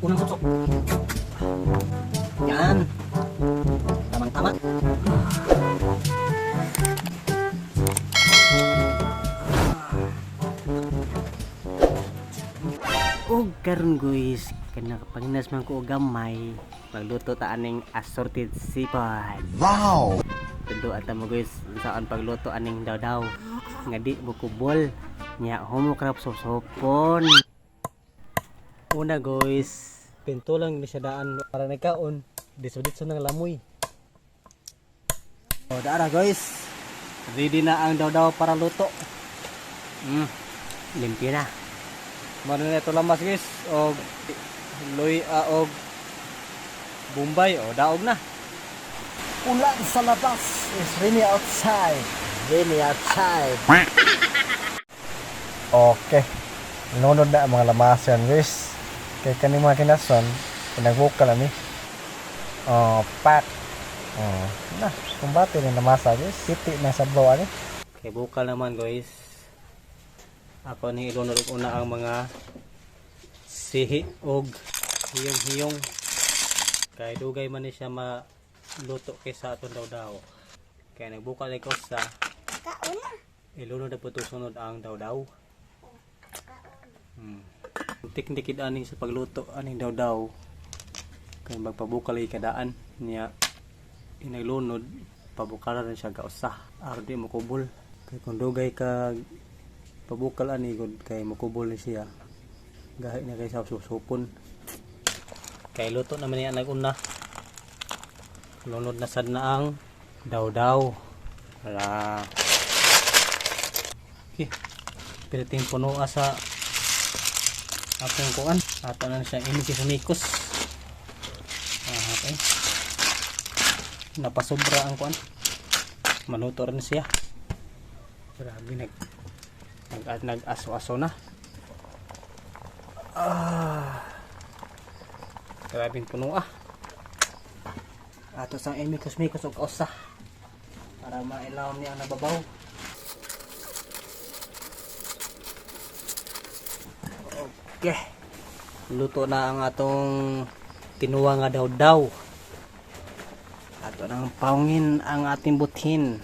Unang suksok. Yan. Tamang-tama. Og karon guys, kana panghinas man ko og gamay, magluto ta aning assorted seafood. Wow! Tudo ata mo guys, saan pagluto aning daw-daw. Nga di bukubol. Nya homo crab sopsopon. Una guys, pinto lang ni siya daan para nagkaon. Diso-ditso ng lamoy. O dara guys. Ready na ang daw-daw para luto. Limpyo na. Mano na ito lamas guys og luya og Bombay o daog na. Ulan sa labas! It's rainy outside! Rainy outside! Okay. Lunod na ang mga lamasan guys. Kay kaning mga kinason, pinagbukal ani. Oh, pak. Oh, na, kumbate ni lamasa guys. Piti na sa bawa ani. Kay bukal naman guys. Ako ni ilunod og una ang mga sihi og hiyong-hiyong. Kay dugay man ni siya maluto kaysa aton daw-daw. Kay nagbukal ni ko sa ilunod na po ito sunod ang daw-daw. Teknikid aning sa pagluto aning daw-daw. Kay magpabukal ay kadaan niya inaglunod pabukalan na siya kausa aron di mokubol kay kung dugay ka pabukal ani gud kay mokubol ni siya gahi na kay sa susupon kay luto naman niya naguna lunod na sad na ang daw-daw. Wala, okay, piliting puno sa atong kuan ato na siya imikis-mikos. Ah, okay, napasobra ang kuan, maluto rin siya. Grabe, nag nag aso-aso na. Ah, grabe puno. Ah, ato sang imikos-mikos og kausa para mailawom niya ang nababaw. Okay, luto na ang atong tinuwa nga daw-daw. Ato nang paungin ang ating buthin.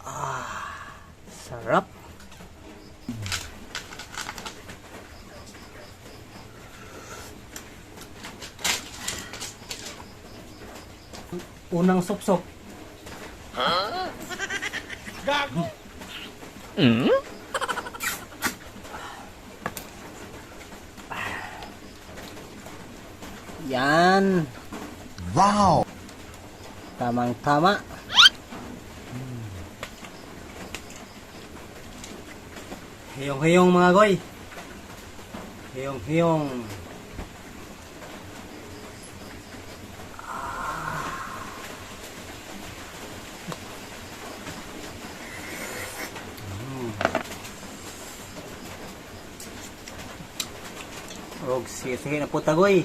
Ah, sarap. Unang supsop. Gago. Yan. Wow! Tamang tama. Hiyong-hiyong mga goy. Hiyong-hiyong. Ah. Og sige, sige na po tagoy.